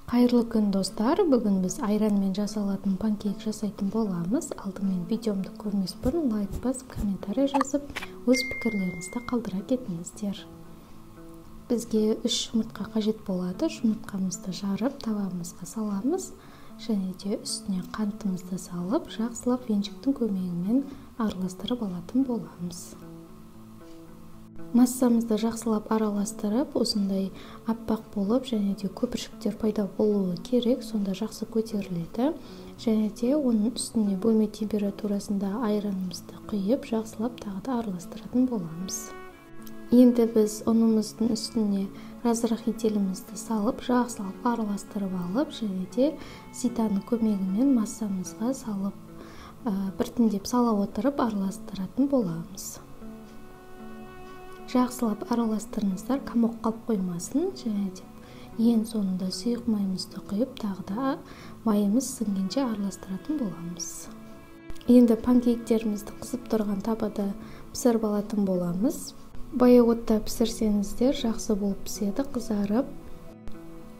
Қайырлы күн, достар! Бүгін біз айранмен жасалатын панкейк жасайтын боламыз. Алдымен видеомды көрмес бұрын лайк басып, комментарий жазып, өз пікірлеріңізді қалдыра кетіңіздер. Бізге 3 жұмыртқа қажет болады. Жұмыртқамызды жарып, табамызға саламыз және де үстіне қантымызды салып, жақсылап венчиктің көмегімен араластырып алатын боламыз. Массамызды жақсылап араластырып, осындай аппақ болып және де көпіршіктер пайда болуы керек, сонда жақсы көтеріледі. Және де оның үстіне бөлме температурасында айранымызды құйып, жақсылап тағы да араластыратын боламыз. Енді біз ұнымыздың үстіне разрыхителімізді салып, жақсылап араластырып алып, және де ситаның көмегімен массамызға салып, біртіндеп сала отырып араластыратын боламыз. Жақсылап араластырыңыздар, комок қалып қоймасын. Және де ең соңында сұйық майымызды құйып, тағы да майымыз сіңгенше араластыратын боламыз. Енді панкейктерімізді қызып тұрған табада пісіріп алатын боламыз. Баяу отта пісірсеңіздер, жақсы болып піседі, қызарып.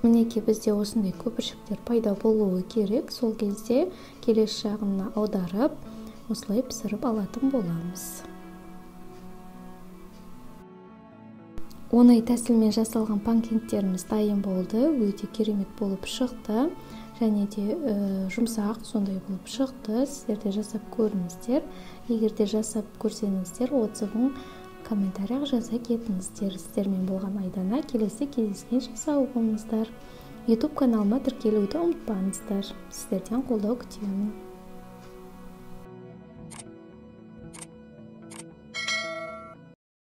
Мінекей, бізде осындай көпіршіктер пайда болуы керек. Сол кезде келесі жағына аударып, осылай пісіріп алатын боламыз. Оңай тәсілмен жасалған панкейктеріміз дайын болды. Өте керемет болып шықты. Және де жұмсақ сондай болып шықты. Сіздер де жасап көріңіздер. Егер де жасап көрсеңіздер, отзывын комментарияға жаза кетіңіздер. Сіздермен болған Айдана. Келесі кездескенше сау болыңыздар. YouTube каналыма тіркелуді ұмытпаңыздар. Сіздерден қолдау күтемін.